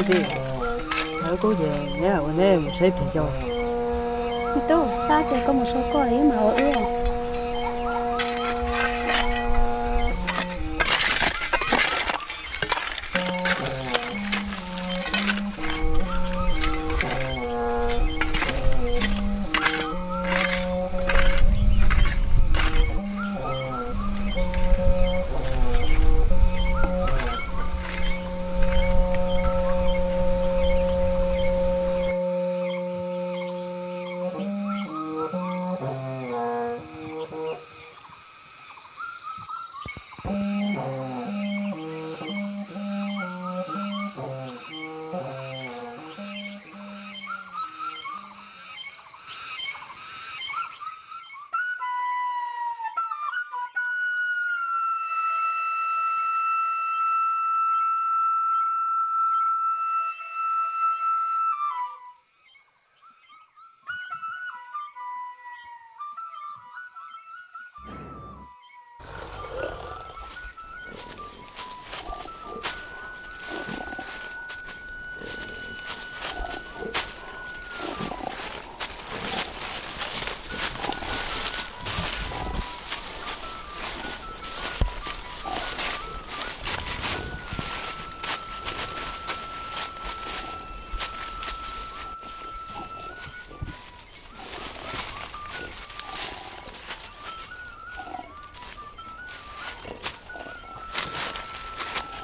Txiv, lawv kuj ces neb ua neb mus saib pem zos. Me tub, sab ces koj mus sau koj, wb mam ua wb.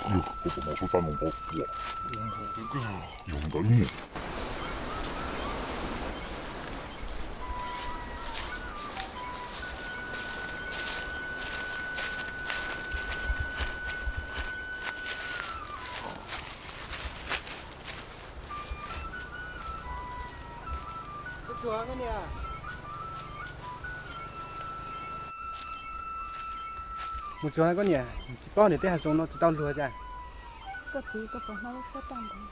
Yog koj pom no sab tab no npau suav, yog li ntawd ib mus. Mus tsuag koj niam, tsis paub niam tej hav zoov no tsis tau luag cas. Koj txiv, koj puas hnov lub suab raj ntawd?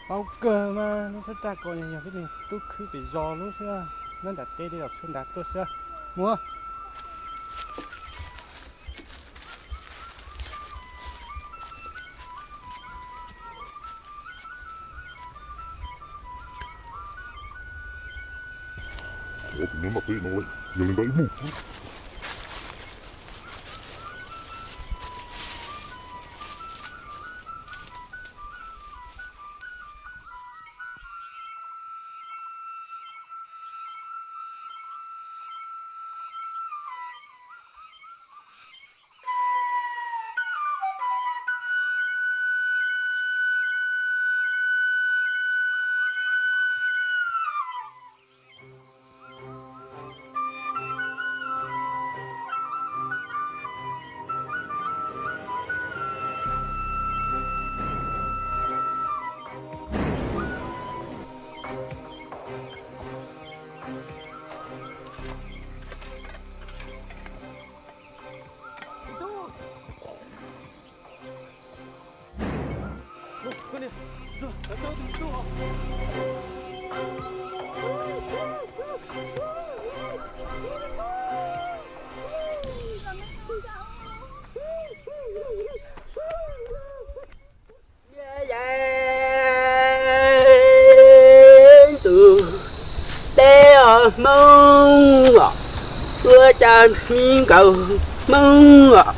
Paub kawg mas, lub suab raj ko yog peb tug tub khwb pem zos lub xwb, nyob nram teb tej zaum tshuab nrad tuaj xwb. Mus. Ua tus nyob nram teb no, yog li ntawd ib mus. Tus teb os Hmoob os, ua cas hnov nkawd Hmoob os.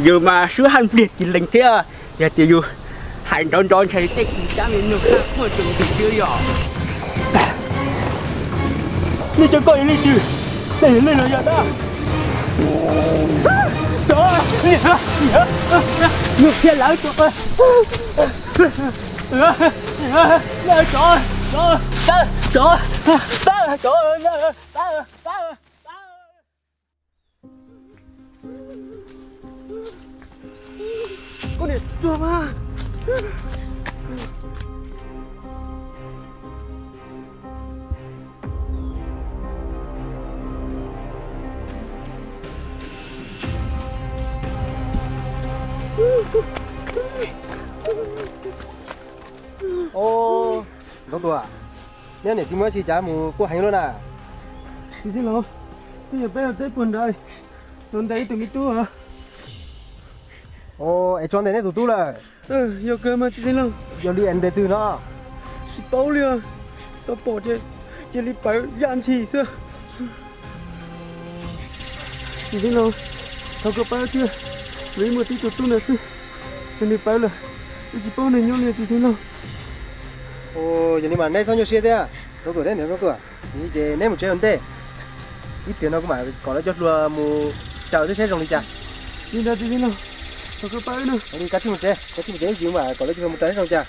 Yus mas swb haj pliag tsis lees thiab, yog tias yus hais nrov nrov ntshai tej tsis cab me nug haj muaj tsaus ntuj xwb yom. Nej cov koj yog leej twg? Nej yog leej los yog dab? Cov, nws thiab lawv cov, lawv cov, cov, cov, cov, cov. Koj niam tuag mas. Os, Ntxoov Tuam, neb niam txiv muaj dab tsi cas mus quaj heev luaj na? Txiv xeev laus, twb yog peb ua teb puag nrad, tau ntes ib tug me tub os. Es tso ntes nej tus tub lawm? Yog kawg mas txiv Xeev Laus. Yog li es ntes twg no? Tsis paub li, tau pom ces cia li pawv yaj ntshis xwb. Txiv Xeev Laus, thov koj pab wb thiab, vim wb muaj tib tug tub ntawd xwb, nws pawv lawm, wb tsis paub nws nyob li txiv Xeev Laus. Yog li mas neb txhob nyuaj siab thiab, txhob tuaj, neb txhob tuaj, ces neb mus tsev ua ntej. Ib pliag no kuv mam kom lawv cov hluas mus raws thiab saib zoo li cas. Li ntawd txiv Xeev Laus, thov koj pab wb no. Li kav tsij mus tsev, kav tsij mus tsev ib ntsis, kuv mam kom lawv cov hluas mus raws saib zoo li cas.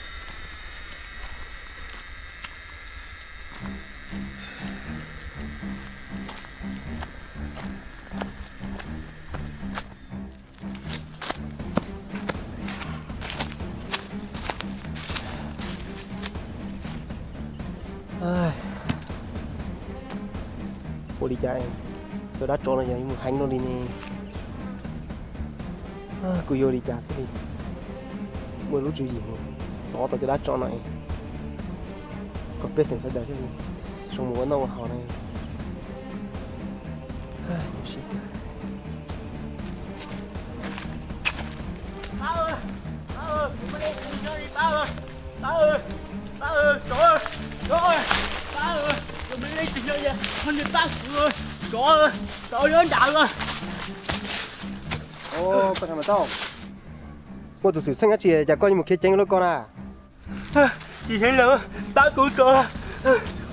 Ua li cas cov dab tsov no yeej mus heev luaj li ne? Kuv yuav ua li cas thiaj li muaj lub tswv yim mus txov tau cov dab tsov no es kom pej xeem sawv daws thiaj li zoo mus ua noj ua haus na. Muaj tus xwm txheej dab tsi cas koj yuav mus khiav ceev lub koj na? Txiv Xeev Laus, pab kuv tso.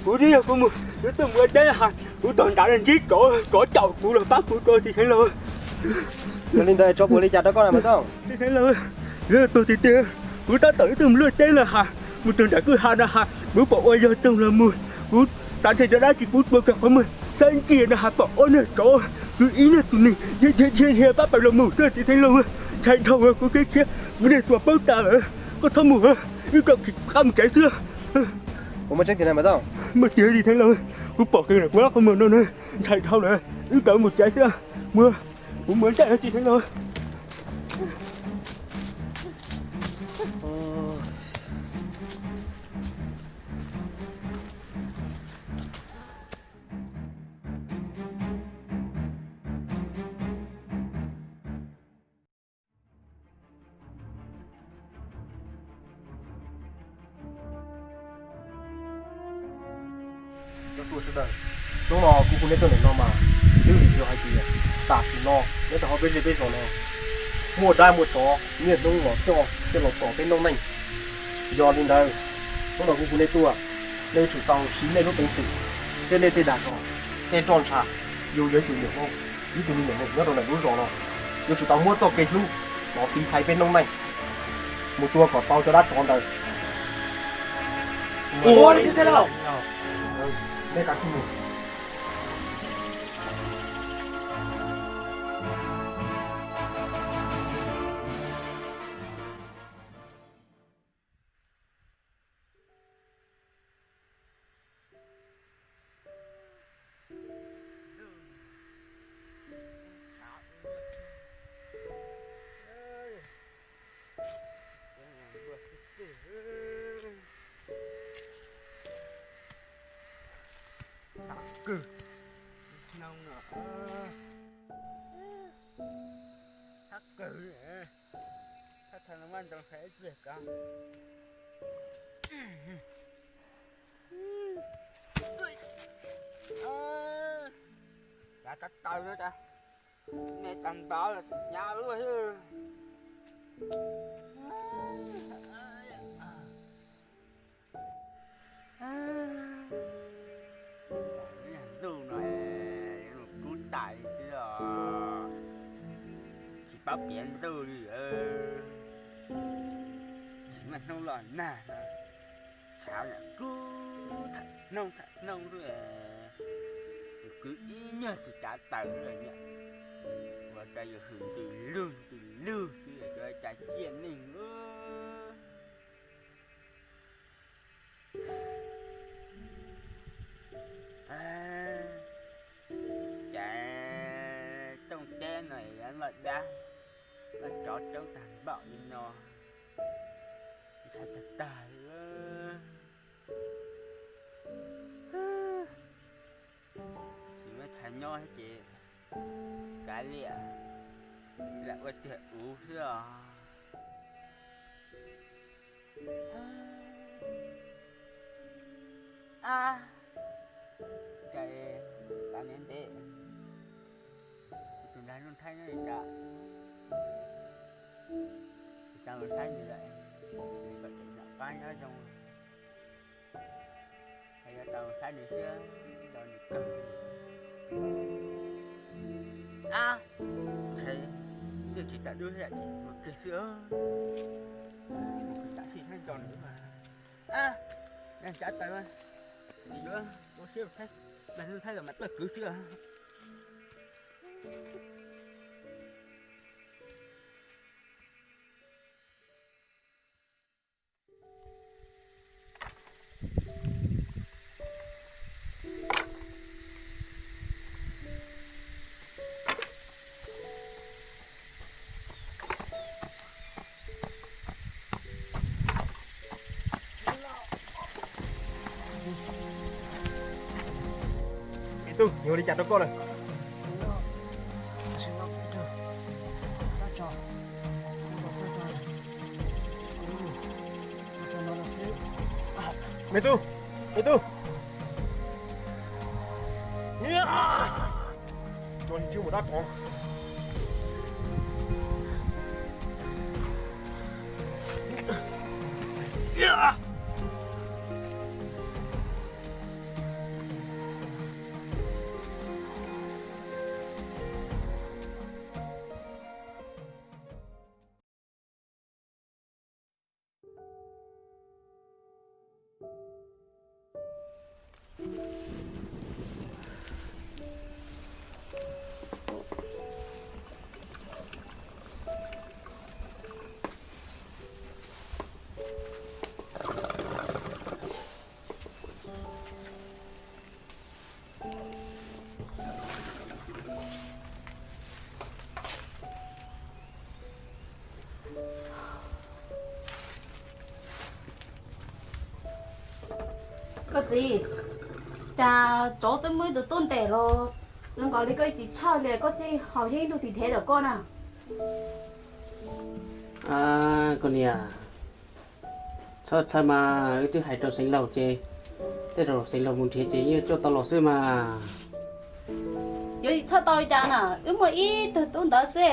Kuv twb yog kuv mus, kuv tuaj mus ua teb has, kuv tos nrad ntsib tsov, tsov caum kuv los pab kuv tso txiv Xeev Laus. Yog li ntawd tso puas li cas rau koj na Maiv Tooj? Txiv Xeev Laus, yog tuag tiag tiag, kuv tab tom ib tug mus luaj teb no has, mus rau nram kwj ha no has, kuv pom ua yog toog los mus, kuv xav ntshe cov dab tsi kuv tua kiag qhov muag, xav ntsiag no has pom ob niag tsov, kwv ib niag tus neeg dhia dhia dhia pab pawg los mus xwb txiv Xeev Laus. Ntshai dhau, kuv khiav khiav, kuv niag tuag paub tas lawm, koj txhob mus, wb rov qab mus tsev xwb. Muaj tseeb tiag na Maiv Tooj? Muaj tiag txiv Xeev Laus, kuv pom kiag kuv ob qhov muag no na, ntshai dhau lawm, wb rov mus tsev xwb. Mus, kuv mus ntej txiv Xeev Laus. Cov tub sawv daws, hnub no kuv hu nej tuaj ntawm no mas twb vim yog hais tias tam sim no nyob rau hauv peb zej peb zos no muaj dab muaj tsov niaj hnub los coj coj los tom peb noob neej. Yog li ntawd, hnub no kuv hu nej tuaj, nej yuav tsum tau siv nej lub peev xwm thiab nej tej dag zog, tej roj ntsha, yus yog ib tug niam hlob, ib tug me nyuam neeg nyob rau ntawm lub zos no, yuav tsum tau muab txoj kev hlub los tiv thaiv peb noob neej mus tua kom tau cov dab tsov ntawd. Ua li xwb lauj. Nej kav tsij mus. Thab kawg, thab kawg, thab tha no mas ntoo hais ib pliag kav. Kav tab taw no tas, me tas ntav hnyav luaj xwb. Ntuj no kub tais xwb os, tsis paub piav ntuj li. Tsis muaj hnub los nag, tshav nram kub tham hnoob tham hnoob xwb, kwv ib nyuag tus cav taws xwb niam, ua rau yus hwm ntws lug ntws lug xwb, cov cas ciaj neeg. Cas tooj teb no loj dab, loj tsov roob tag npaum li no, ntshai tag tag li. Tsis muaj chaw nyob thiab ces kav liam, lam ua tiag uv xwb os. Ab, cas tas ntev ntev, tus nrag Nuj Thaib nyob li cas, tsis tau los saib nws lawm, nws kom tseem nram qab nyob zoo, es yuav tau los saib nws thiab nrog nws kawg. Ab, ntshai, twb tsis tau dub thiab ces mus kiag xwb, mus kwv tam sij saib nco nws mas. Ab, ncav taws, yuav ua siab saib, nrag Nuj Thaib los mas tuaj kwv xwb. Me tub, yuav ua li cas rau koj lawm? Me tub, me tub, tso li ntsib mus dab rov. Koj txiv, cas tsov twb muab ib tug tub ntes los zoo nkaus li koj tsis tshawj li, koj sib haus yeej ib tug tis thev ntawm koj na. Koj niam, txhob txhawj mas, wb twb hais rau Xeev Laus ces tej zaum Xeev Laus mus nrhiav ces yeej coj tau los xwb mas. Yuav tsis txhawj tau li cas na, wb muaj ib tug tub ntawd xwb,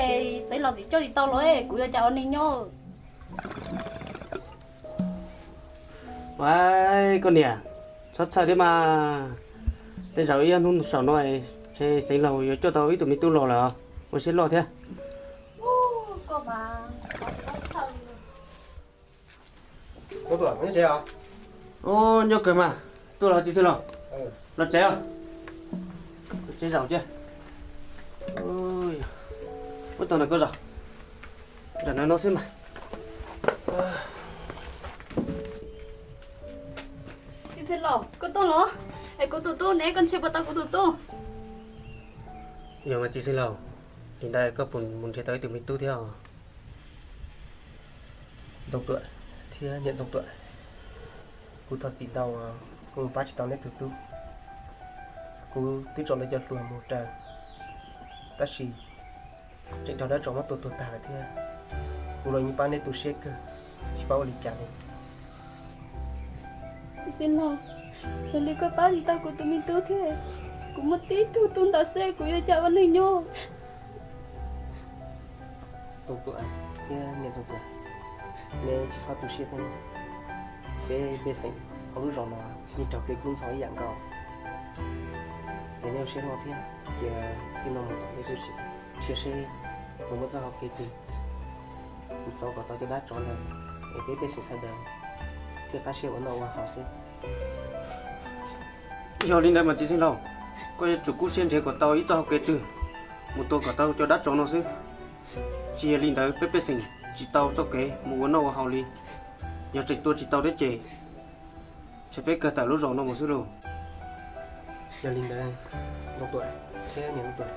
Xeev Laus tsis coj tsis tau los kuv yuav cas ua neeg nyob. Ua, koj niam, txhob txhawj thiab mas, tej zaum ib ob hnub saum no es Xeev Laus yuav coj tau ib tug me tub los lawm, ua siab loj thiab. Ub, nyob kawg mas, tuaj los tsis xwb los, los tsev os. Tsev zaum cia. Ub, tau na koj zaum, zaum no no xwb mas. Tsis xwb los koj tuaj los, es kuv tus tub ne, koj ntshe puas tau kuv tus tub? Yog mas tsis xwb los, li ntawd koj puas mus nrhiav tau ib tug me tub thiab os? Ntxoov Tuam thiab niam Ntxoov Tuam, kuv thov txim ntau, kuv mus pab tsis tau neb tus tub. Kuv twb tso lawv cov hluas mus raws, tab sis tseem raug dab tsov muab tua tuag tag lawm thiab. Kuv los yeej pab neb tu siab kawg, tsis paub ua li cas li. Txiv Xeev Laus, yog li koj pab tsis tau kuv tus me tub thiab, kuv muaj tib tug tub ntawd xwb kuv yuav cas ua neeg nyob. Ntxoov Tuam thiab niam Ntxoov Tuam, neb tsis txhob tu siab thiab. Peb pej xeem hauv lub zos no yeej raug kev kub ntxhov ib yam nkaus. Es neb ua siab loj thiab, cia txij no mus tom neb twb tsis nrhiav seb puas muaj txoj hau kev twg mus txov kom tau cov dab tsov ntawd, es peb pej xeem sawv daws thiaj qab siab ua noj ua haus xwb. Yog li ntawd mas txiv Xeev Laus, koj yuav tsum kub siab nrhiav kom tau ib txoj hau kev twg mus tua kom tau cov dab tsov no xwb. Tsis yog li ntawd peb pej xeem tsis tau txoj kev mus ua noj ua haus li. Yog tseem tua tsis tau thiab ces ntshe peb kawg tawm lub zos no mus xwb lauj. Yog li ntawd, Ntxoov Tuam thiab niam Ntxoov Tuam,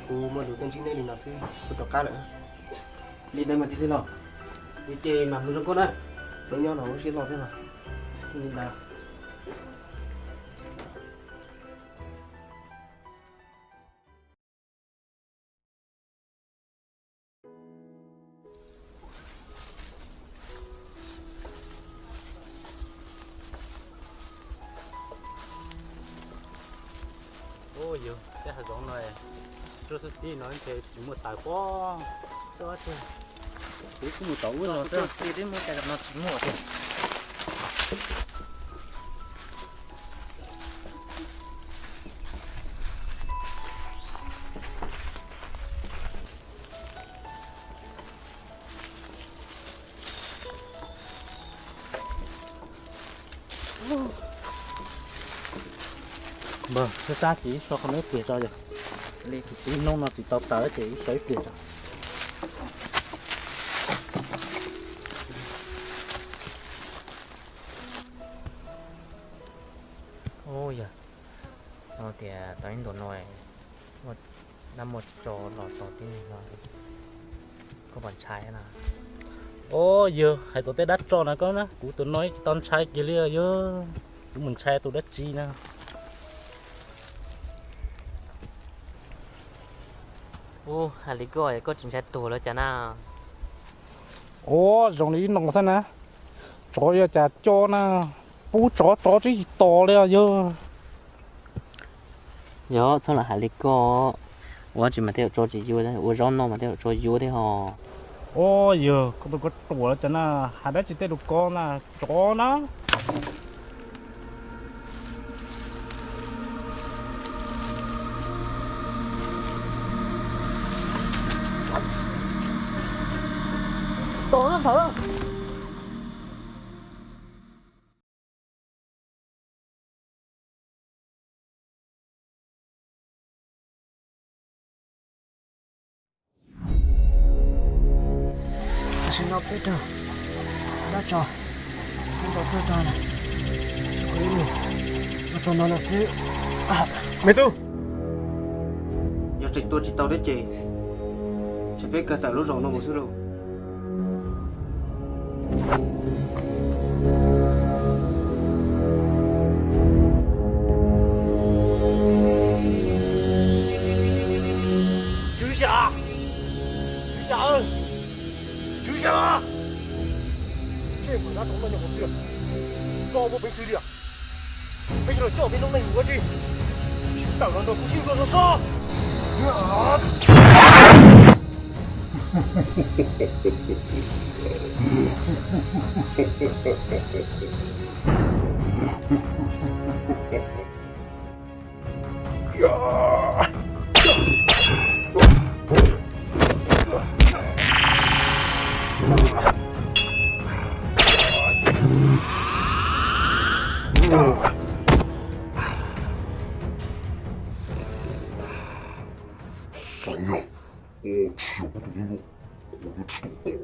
kuv muaj lus tuaj ntsib neb li no xwb, kuv rov qab lawm. Li ntawd mas txiv Xeev Laus, ces mam mus zoo koj na. Neb nyob no ua siab loj thiab los. Li ntawd. Rau xwb tib no ntshe tsis muaj tawv pob. Kuv kuj mus tom ub los xwb, tib muaj cai no tsis muaj tiag. Npawg, sab sab ces ib so qhov no ib pliag tso yom. Li kuv tib hnub no tsis tau tawv ces ib so ib pliag tso. Ub yog, no tias tau ib ntus no, dab muaj tso los tau tib neeg no, koj puas ntshai na? Ub yog, hais txog tej dab tso na koj na, kuv tus no tsis tau ntshai kiag li yog, kuv mus ntshai tus dab tsi na. Ub, hais li koj, koj tsis ntshai tuag los cas na? Ub, zoo li ib no xwb na, tsov yog cas co na, pub tsov tsov tsis tos li os yog. Yog txhob lam hais li koj, ua tsis mas tej zaum tsov tsis yuav, ua zaub noj mas tej zaum tsov yuav thiab ho. Ub yog, koj tus koj ruam los cas na, hais dab tsi tej rau koj na, tsov na. Tom no ntawd. Tam sim no peb raug dab tsov, peb nrau tuag rau na, tsis pom ib lus, ua txog no lawm xwb. Me tub, yog tseem tua tsis tau thiab ces, ces peb kawg tawm lub zos no mus xwb lauj. Tswv xya, tswv xya, tswv xya, ntsej muag dab tsov no nyob qhov twg, koj muaj peev xwm tiag, peb yuav los coj peb noob neej mus ua dab tsi? Tawm los nrog kuv sib ntsib seb. Xav los, koj tsis yog kuv tus me nyuam, kuv yuav tsis tau koj.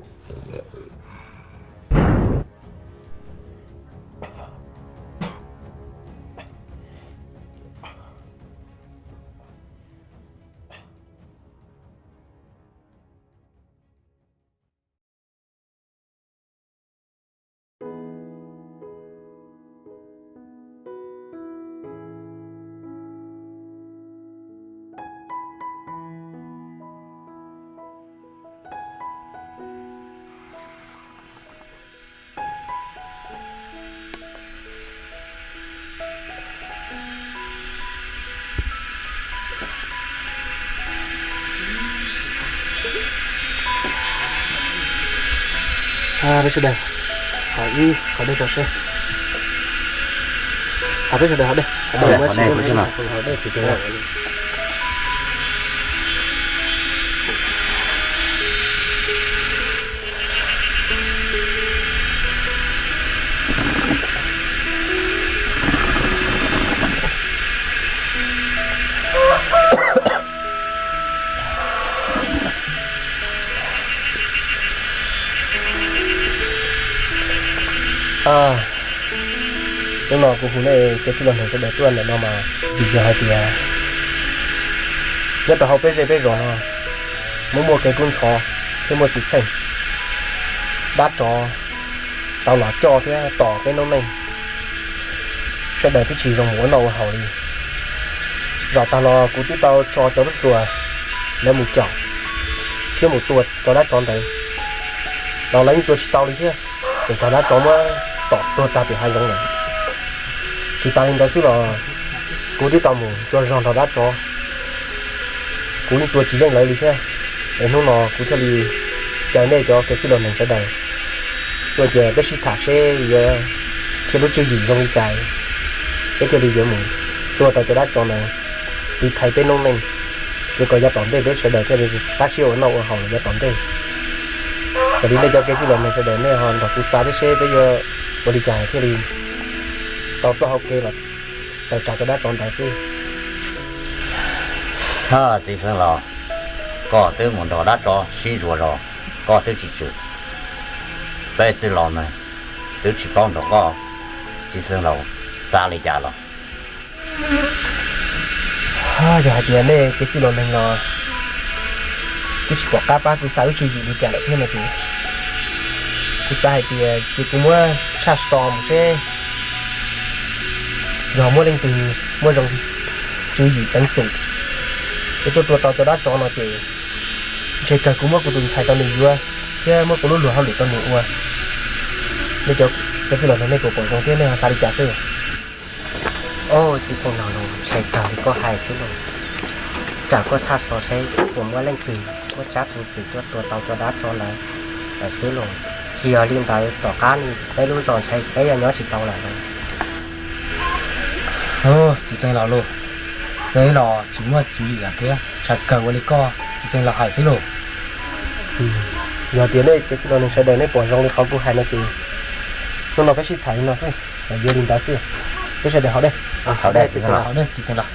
Peb sawv daws, hov ib qhov dej tso seb. Hov peb sawv daws hov dej, hov dej, hov dej. Hnub no kuv hu nej cov tij laug neeg sawv daws tuaj ntawm no mas vim yog hais tias nyob rau hauv peb zej peb zos no muaj muaj kev kub ntxhov thiab muaj xwm txheej dab tsov tau los coj thiab tom peb noob neej. Sawv daws twb tsis zoo mus ua noj ua haus li. Zaum tag los kuv twb tau tso cov tub hluas lawv mus caum thiab mus tua cov dab tsov ntawd, los lawv yeej tua tsis tau li thiab, ces raug dab tsov muab tom tuag tag tim hav zoov lawm. Tsis tas li ntawd xwb los kuv twb tau mus tua zog nrog dab tsov, Kuv yeej tua tsis yeej lawv li thiab. Es hnub no kuv thiaj li caw nej cov kwv tij los neeg sawv daws tuaj ces peb sib tham seb yuav thiaj lub tswv yim zoo li cas, peb thiaj li yuav mus tua tau cov dab tsov ntawd tiv thaiv peb noob neej, ces kom yav tom ntej peb sawv daws thiaj li pab sib ua noj ua haus los yav tom ntej. Raws li nej cov kwv tij los neeg sawv daws nej ho nrog kuv xav thiab seb peb yuav ua li cas thiaj li tau txoj hau kev los tawm tsam cov dab tsov ntawd xwb. Txiv xeev laus, koj twb mus nrog dab tsov sib zuas zos, koj twb tsis tswm. Peb txwj laus neeg twb tsis paub nrog koj, txiv xeev laus xav li cas los? Yog hais tias nej kwv tij los neeg no twb tsis pom qab pab kuv xav lub tswv yim li cas lawm thiab no ces kuv xav hais tias ces kuv muab tshaj so mus seb yog muaj leej twg muaj zoo tswv yim peev xwm es tuaj tua tau cov dab tsov no ces ntshe kawg kuv muab kuv tus ntxhais rau nws yuav thiab muab kuv lub luag hauj lwm rau nws ua. Nej cov kwv tij los neeg nej puas pom zoo thiab nej ho xav li cas xwb? Au, txiv xeev laus, ntshe raws li koj hais xwb lauj. Raws koj tshaj so seb puas muaj leej twg muaj tsab peev xwm tuaj tua tau cov dab tsov ntawd lawm xwb lauj. Tsis yog li ntawd tom qab no peb lub zos ntshe peb yuav nyob tsis tau lawm lauj. Txiv xeev laus lauj, peb los tsis muaj tswv yim lawm thiab, tshaj kawg ua li koj txiv xeev laus hais xwb lauj. Yog tias nej kwv tij los neeg sawv daws nej pom zoo li qhov kuv hais no ces hnub no peb sib tham li no xwb, yuav li ntawd xwb. Peb sawv daws haus dej. Haus dej, txiv xeev laus.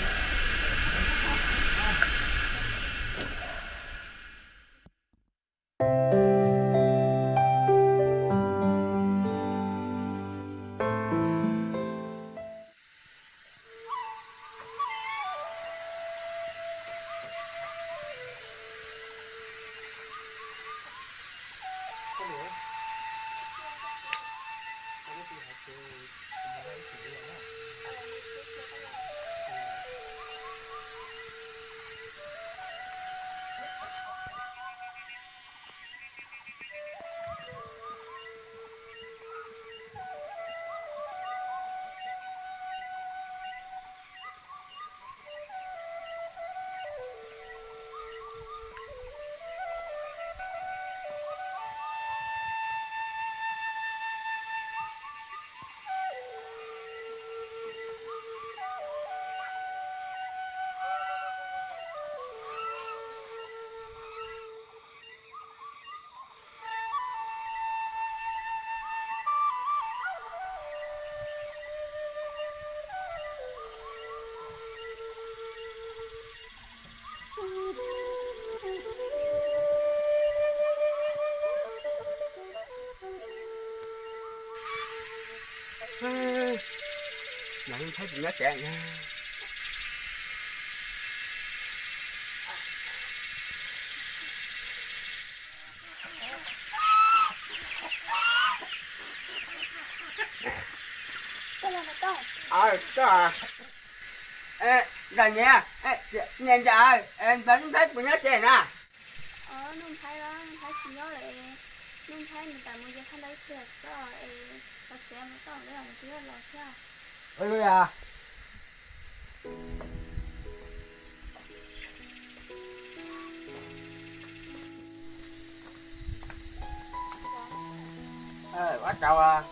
Zam niam, niam ntawd, Nuj Nphaib puas nyob tsev na? Nuj Nphaib, Nuj Nphaib tsis nyob lawm. Nuj Nphaib nws tam mus yog thaj ntawd ib pliag xwb es los tsev mus tau lawm, nws twb los thiab. Ua tsaug.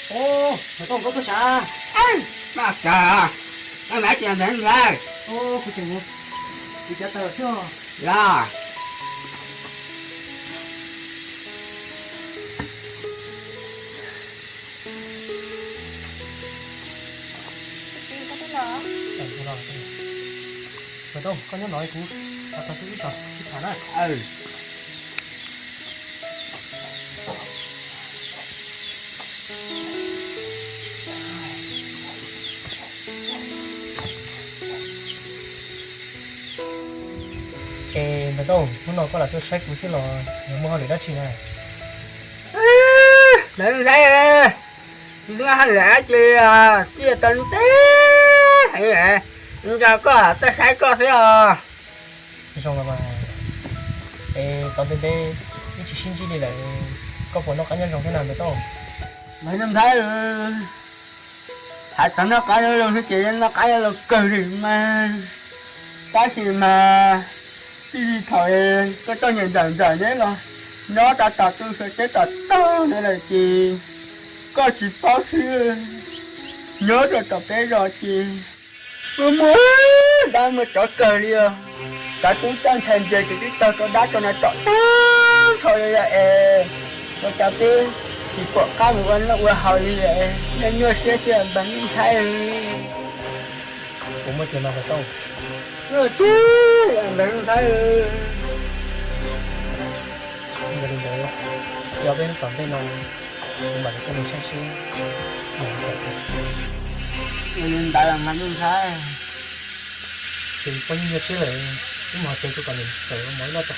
Ub, Tooj, koj tuaj sav? Koj mus tiv cov taws thiab. Los. Tooj, koj nyob no kuv tau ib tsam sib tham na. Es Npawg Tooj, hnub no koj lam tuaj saib kuv xwb los yog muaj hauj lwm dab tsi na? Ntawd saib, tsis muaj hauj lwm dab tsi, tij tau ntev heev. Nco koj, tuaj saib koj xwb os. Zoo los mas, es tau ntev ntev wb tsis sib ntsib li lawm, koj puas noj qab nyob zoo thiab na Npawg Tooj? Mas Nuj Ntxhais, hais txog noj qab nyob zoo xwb ces noj qab nyob zoo kawg li mas, tab sis mas txij li thaum koj tuaj nyiam Ntxawm Ntxawm neb los nyob rau tom tu suav teb tom tog ntawd lawm ces koj tsis paub xwb, nyob rau tom peb zos ces muaj muaj dab muaj tsov kawg li os. Cov tub coj ntshai ntses ces twb tau rau dab rau no tom tag nrho li es ua cas peb tsis pom qab mus ua noj ua haus li es nej nyuaj siab thiab Npawg Nuj Ntxhais. Kuv muaj tiag mas Npawg Tooj. Nyuaj siab Npawg Nuj Ntxhais. Yog li ntawd, yog peb lub tom ntej no, kuv mam li tuaj mus saib seb. Yog li ntawd mas Nuj Ntxhais, ces poj niam nyuaj siab lawm, wb mus hauv tsev kuv kom niam txawm mov ib noj tso.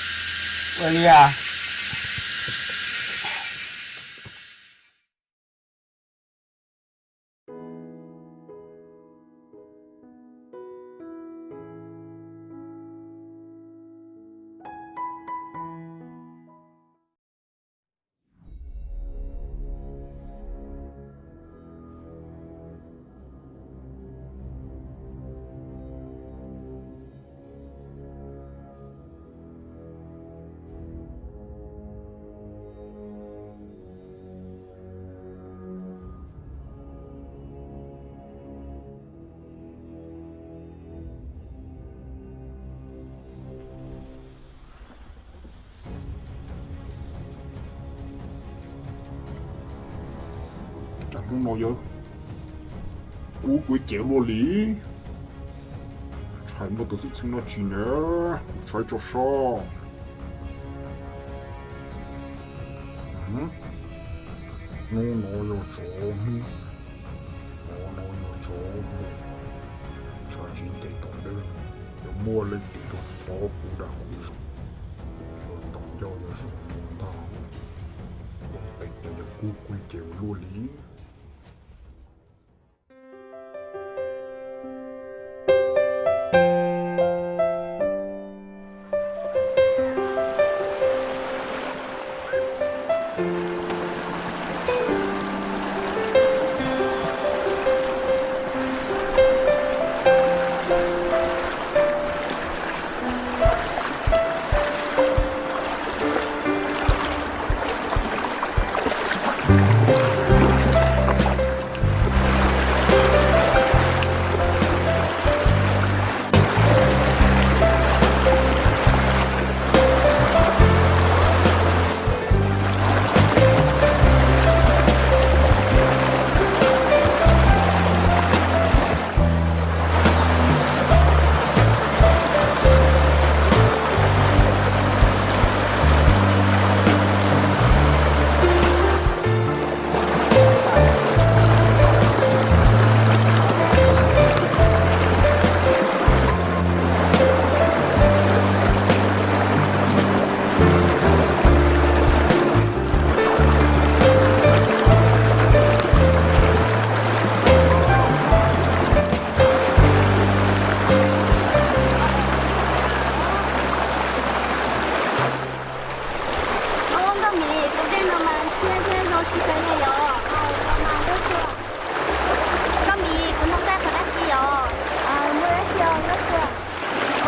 Ua li os. Cas hnub no yuav kub kuv cev luaj li, tshais muaj tus xwm txheej no tsis na, kuv saib tso sob. Hnub no yog tsov hnub, hnub no yog tsov hnub, tshav tsis ntev tom ntej yuav muaj leej twg tuaj thov kuv dag kuv zoo, yog tom ncauj yog zoo mus ntag, ua ntej ces yuav kub kuv cev ua luaj li. Au, Nkauj Mim, tus dej no mas siab thiab zoo tsis txawv li os. Nkauj Mim, kuv nug koj qhov dab tsi os? Muaj dab tsi os Nkauj Sua?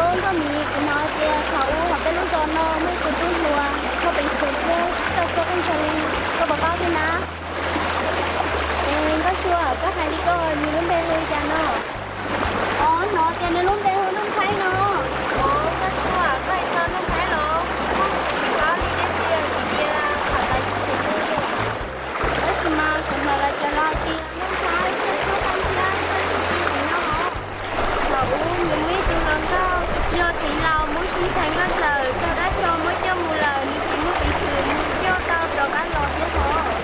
Au, Nkauj Mim, kuv hnov tias thaum ub hauv peb lub zos no muaj ib tug tub hluas muaj peev xwm thiab coj suab kub ntxhov li, koj puas paub thiab na? Nkauj Sua, koj hais li ko nws lub npe hu li cas no? Au, hnov tias nws lub npe hu Nuj Ntxhais no. Au, Nkauj Sua, koj hais txog Nuj Ntxhais los kuv kuj tsis paub li, tiag tiag vim tias thaum ntawd kuv tsis pom. Tab sis mas kuv hnov lawv cov laus hais tias Nuj Ntxhais thiab Suab Paj thiab Txawj Txuj Ci tim no os. Thaum ub nws muaj ib tug hluas nkauj yog txiv laus muab Sib Ntxhais Nkauj Ntxawm raug dab tsov muab coj mus lawm, nws tsis muaj peev xwm mus coj tau rov qab los thiab hos.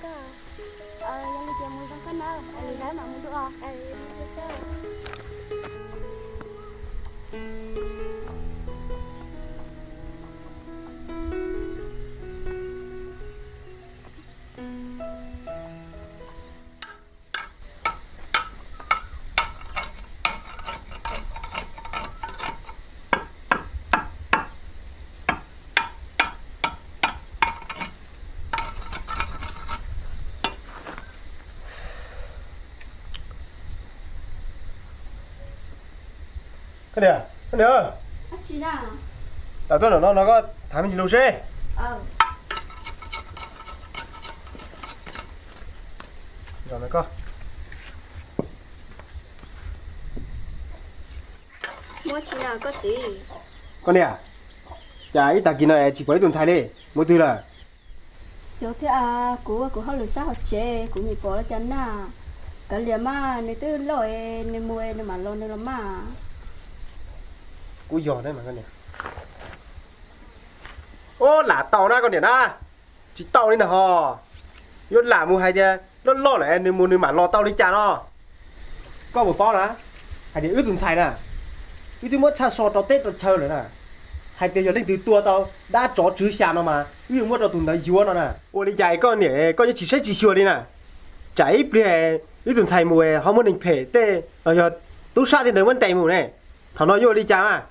Yog li ces mus zoo koj na, lwm zaus mam mus dua. Koj niam, koj niam, tawm tuaj nram no no koj tham me ntsis lus seb. Koj niam, cas ib tag kis no tsis pom ib tug ntxhais li, mus twg lawm? Xyov thiab, kuv ua kuv hauj lwm sab hauv tsev kuv nim pom li cas na. Kav liam mas, nws twb loj, nws mus nws mam los nws los mas. Kuj yog thiab mas koj niam. Ua lam tau na koj niam na, tsis tau li na ho. Yuav lam mus hais tias loj loj lawm nws mus nws mam los tau li cas no. Koj puas paub na, hais tias wb tus ntxhais na, wb twb muab tshaj so rau teb rau chaw lawm na. Hais tias yog leej twg tua tau dab tsov tswv xya no mas wb yuav muab rau tus ntawd yuav no na. Ua li cas koj niam koj yuav tsis saib tsis xyuas li na? Tsam ib pliag wb tus ntxhais mus ho muaj neeg phem tej los yog tub sab tej ntawd muab ntes mus ne. Thaum no yuav ua li cas mas?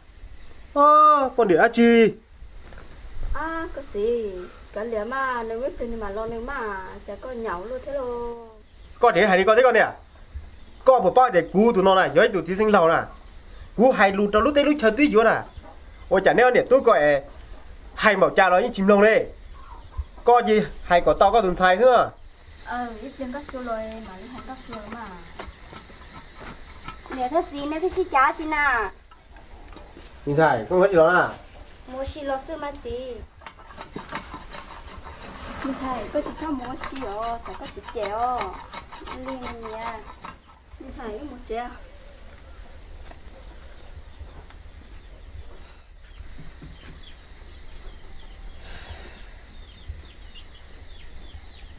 Poj niam dab tsi? Koj txiv, kav liam mas, nws ib pliag nws mam los nws mas, cas koj nyaum luaj thiab lauj. Koj tseem hais li koj thiab koj niam. Koj puas paub tias kuv tus no na yog ib tug txiv xeeb laug na, kuv hais lus rau lub teb lub chaw twb yuav na. Ua cas neb ob niam tub koj es hais npaum cas los yeej tsis mloog li. Koj cia hais kom tau koj tus ntxhais xwb. Niam thiab txiv, nej pheej sib cav si na. Me ntxhais, koj mus ua si los na? Mus ua si los xwb mas txiv. Me ntxhais, koj tsis txhob mus ua si os, tsam koj tsis cem os. Li niam. Me ntxhais, wb mus tsev.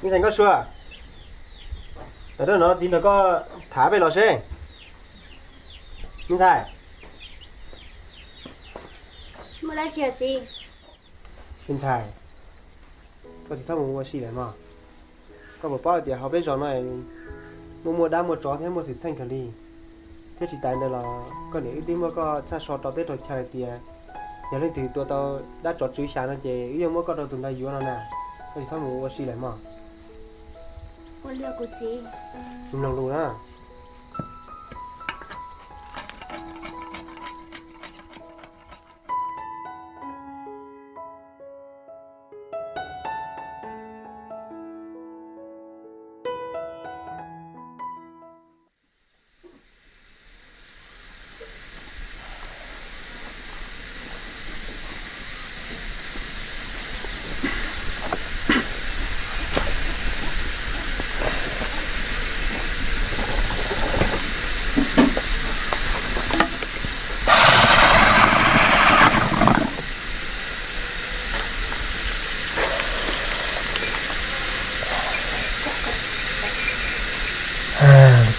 Me ntxhais Nkauj Sua, tawm tuaj no txiv nrog koj tham pem los seb. Me ntxhais. Muaj dab tsi txiv? Me ntxhais, koj tsis txhob mus ua si lawm mog. Koj puas paub tias hauv peb zos no muaj muaj dab muaj tsov thiab muaj xwm txheej kawg li. Thiab tsis tas ntawd los koj niam wb twb muab koj tshaj so rau teb rau chaw tias yog leej twg tua tau dab tsov tswv xya no ces wb yuav muab koj rau tus ntawd yuav no na. Koj tsis txhob mus ua si lawm mog. Ua li kuv txiv. Mloog lus na.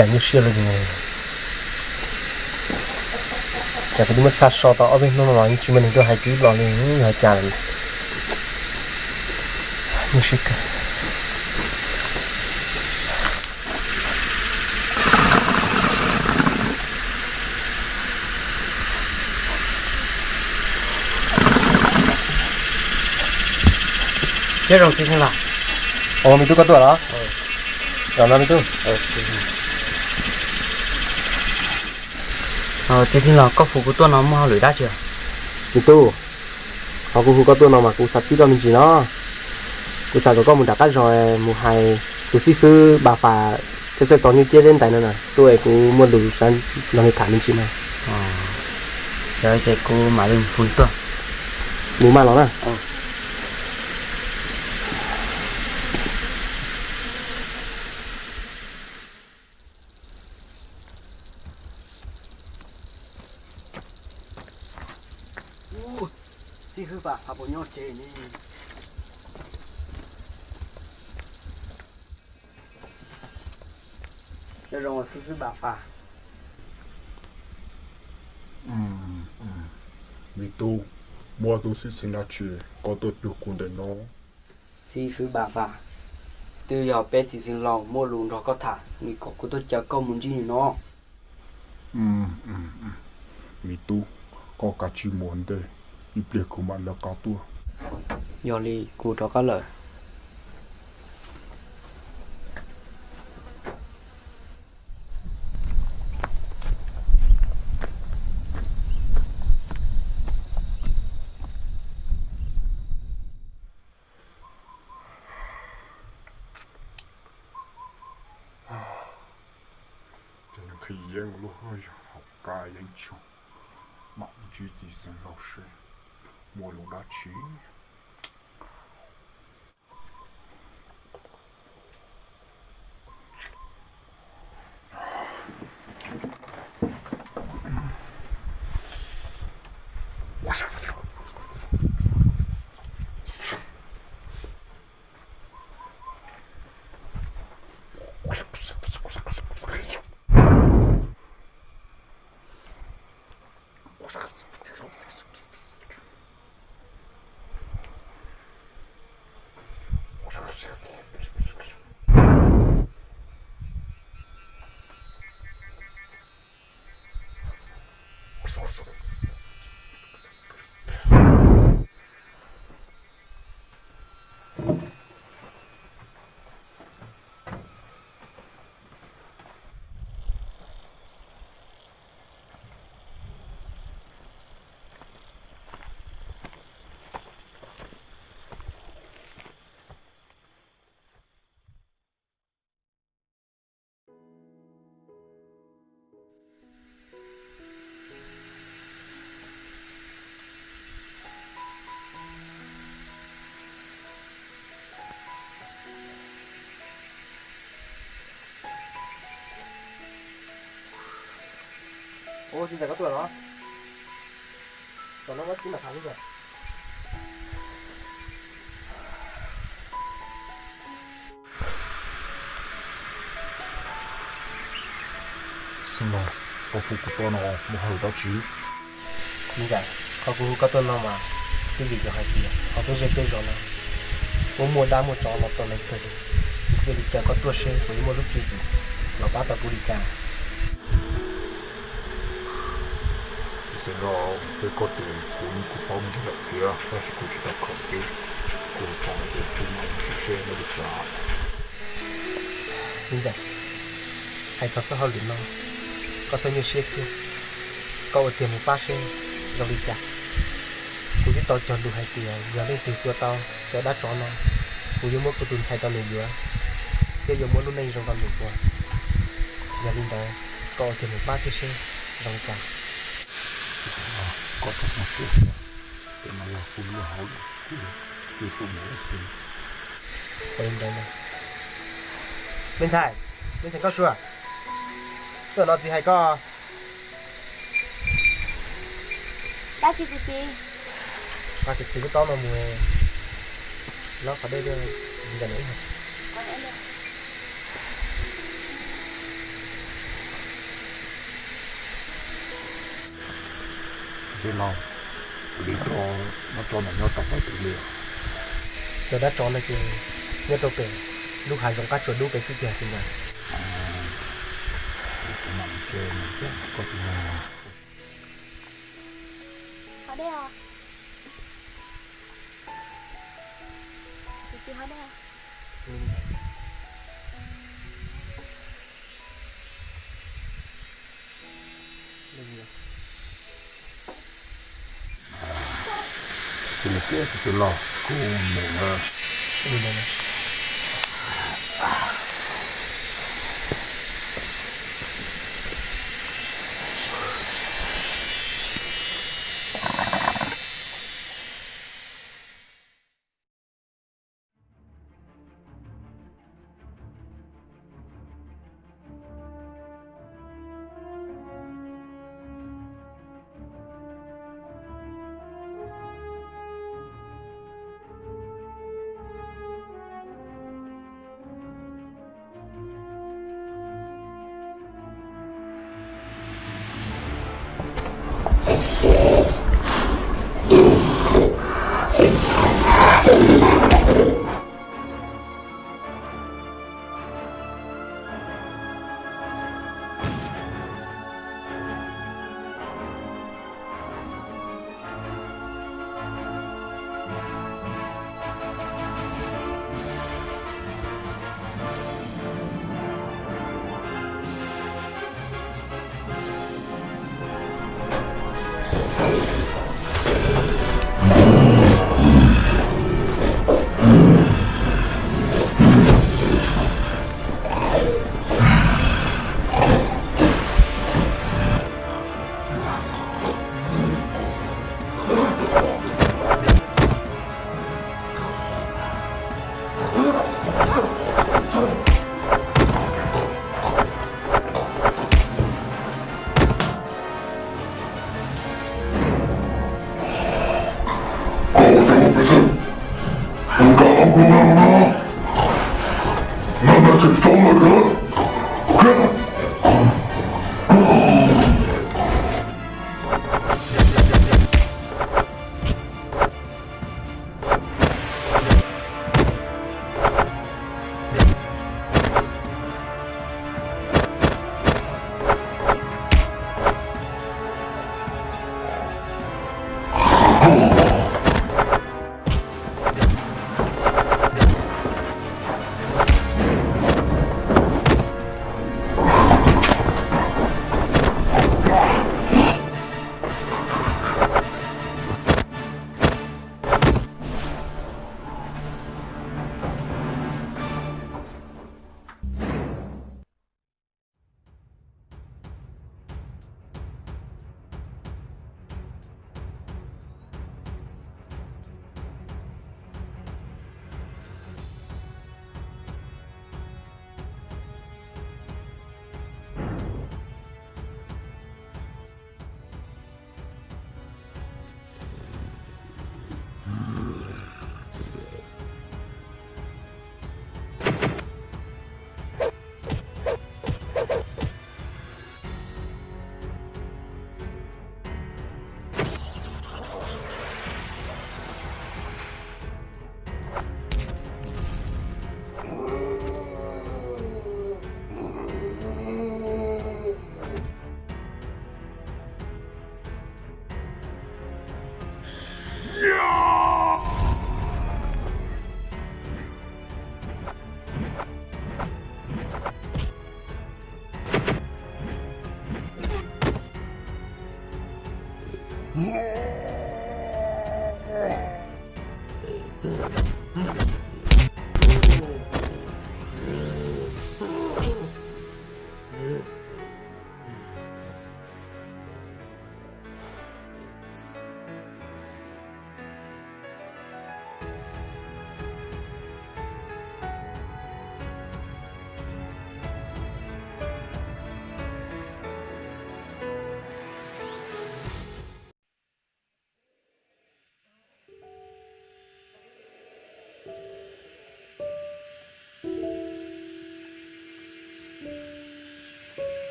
Cas nyuaj siab li. Cas kuv twb muab tshaj so tau ob peb hnub no los yeej tsis muaj neeg tuaj hais kuv ib los li, yog cas nyuaj siab kawg. Nyob zoo txiv xeeb los. Ua me tub koj tuaj los? Los no me tub. Txiv xeeb los, koj hu kuv tuaj no muaj hauj lwm dab tsi? Me tub, qhov kuv hu koj tuaj no mas kuv xav txib koj me ntsis no. Kuv xav kom koj mus nram qab zos mus hais tus xib fwb Npa Fas thiab txawj txog nyuj ciab deb ntais no na, tuaj es kuv muaj lus xav nrog nws tham me ntsis no. Yog ces kuv mam li hu tuaj. Mus mas los na. Xib fwb Npa Fas puas nyob tsev ne? Nyob zoo xib fwb Npam Fas. Me tub, muaj tus xwm txheej dab tsi koj tuaj cuag kuv ntawm no? Xib fwb Npam Fas, twb yog peb txiv xeev laus muaj lus nrog koj tham, nws kom kuv tuaj caw koj mus ntsib nws no. Me tub, koj kav tsij mus ua ntej, ib pliag kuv mam lawv qab tuaj. Yog li kuv rov qab lawm. Ces nqhis yeeb lub hauv qab yeeb tsuag, mam ntsib txiv xeev laus seb muaj lus dab tsi. Ua txiv ntxawm koj tuaj los? Tam no muab tib mam tham ib pliag. Xeev laus, koj hu kuv tuaj no muaj hauj lwm dab tsi? Txiv ntxawm, qhov kuv hu koj tuaj no mas twb vim yog hais tias hauv peb zej peb zos no muaj muaj dab muaj tsov los tau neeg kawg li. Kuv thiaj li caw koj tuaj seb puas yuav muaj lub tswv yim los pab tau kuv li cas. Txiv xeev laus, peb koj tus kuv yeej kuj paub ntsis lawm thiab, tab sis kuv tsis tau khaws xwb. Kuv xav tias kuv mam mus seb seb muaj li cas. Txiv ntxawm, hais txog txoj hauj lwm no, koj txhob nyuaj siab kiag, koj ua tiag mus pab seb zoo li cas. Kuv twb tau cog lus hais tias yog leej twg tua tau cov dab tsov no, kuv yuav muab kuv tus ntxhais rau nws yuav, thiab yuav muab lub neej zoo rau nws ua. Yog li ntawd, koj ua tiag mus pab thiab seb zoo li cas. Koj txhob nyuaj siab, tej no yog kuv lub hauj lwm, kuv twb mus xwb. Ua li ntawd, me ntxhais, me ntxhais Nkauj Sua, tuaj no txiv hais koj. Dab tsi kuv txiv? Pab kuv txiv lub taub no mus lob qhov dej ntawm no ib hais. Txiv laus, kuv li tau dab tsov no nyob tau pem twg li? Cov dab tsov no ces nyob rau pem lub hav zoov qab tsuas dub pem xwb tiag txiv ntxawm. Kuv mam mus tsev, koj tsis mus? Qhov dej os. Kuv txiv qhov dej os. Cia li tiag, txiv laus, kuv mus lawm.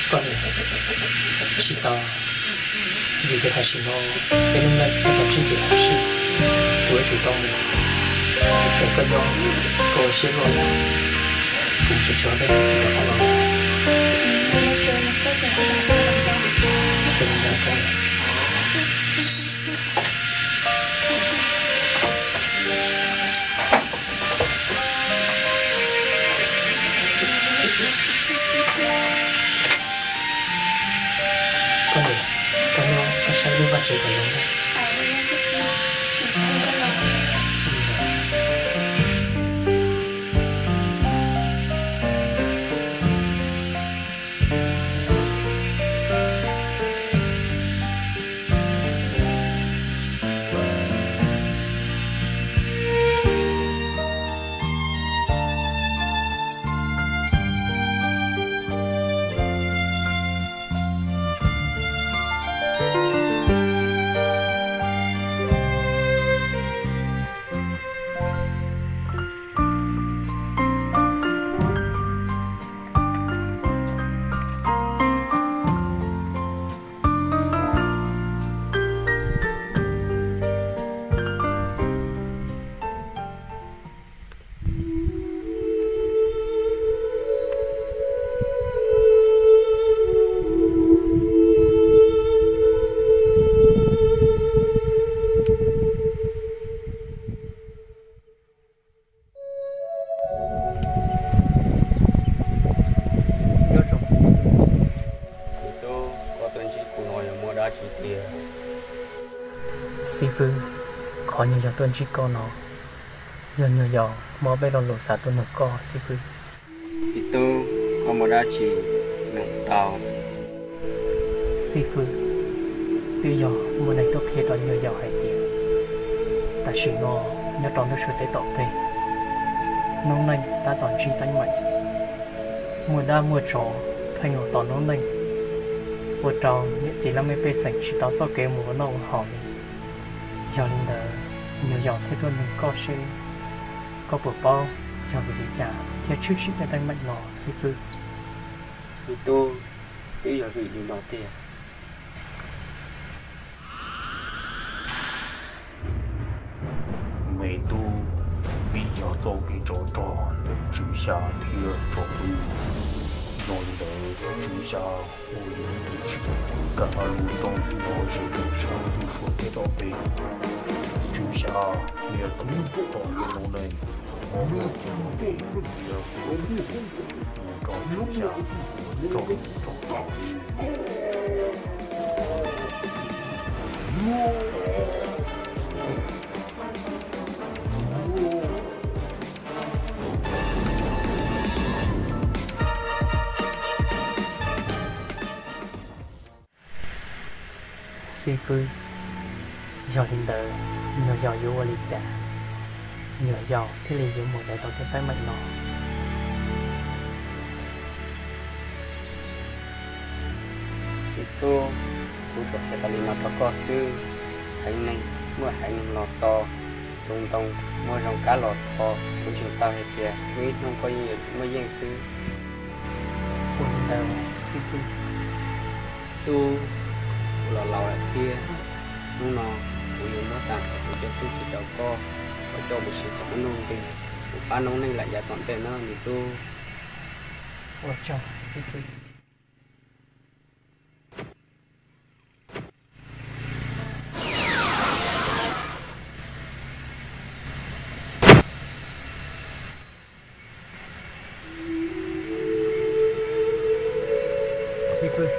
Koj niam, tsis tau, vim tias tam sim no peb lub neej tau tsis ntim huv si, kuv yuav tsum tau mus. Es koj nyob, koj ua siab luaj, kuv tseem tshuav dej rau koj los. Koj niam, koj nyob koj saib lub vaj tsev kom zoo na. Nyob zoo, tus tub, koj tuaj ntsib kuv no yog muaj dab tsi tiag? Xib fwb, qhov nyuag yog tuaj ntsib koj no, Yog nyuag yaus muab peb lo lus xav tuaj nug koj xib fwb. Ib tug, koj muaj dab tsi nug tau? Xib fwb, twb yog muaj neeg tuaj qhia rau nyuag yaus hais tias tam sim no nyob rau lub suav teb tom peg, noob neej tab tom ntsib teeb meem, muaj dab muaj tsov pheej los tom noob neej, ua rau niam txiv laj mej pej xeem tsis tau txoj kev mus ua noj ua haus li. Yog li ntawd, nyuag yaus thiaj tuaj nug koj seb koj puas paub yog vim li cas thiaj tshwm sim tej teeb meem no xib fwb. Me tub, twb yog vim li no tiag. Me tub, vim yog txoj kev tsov rog ntawm tswv xya thiab tsov tub, yog li ntawd tswv xya ua yog ib tug tsim kav lub roob nyob ze ntawm sab lub suav teb tom peg. Tswv xya niaj hnub tom yog noob neej, nws tsis nrog nws, nws tsis nrog nws, nws tsis nrog nws. Xib fwb, yog li ntawd nyuag yaus yuav ua li cas nyuag yaus thiaj li yuav mus lawv tau tej teeb meem no? Me tub, kuv tsuas qhia tas li no rau koj xwb. Haiv neeg muaj haiv neeg los txo, zoo ntoo muaj zoo kab los tho. Kuv ntseeg tau hais tias muaj ib hnub koj yeej yuav tsum muaj yeej xwb. Ua li ntawd xib fwb. Tub, kuv los laus lawm thiab, hnub no kuv yuav muab tag nrho kuv cov txuj ci rau koj, koj coj mus siv kom muaj nuj nqis, mus pab noob neej lam yav tom ntej na me tub. Ua tsaug xib fwb. Xib fwb,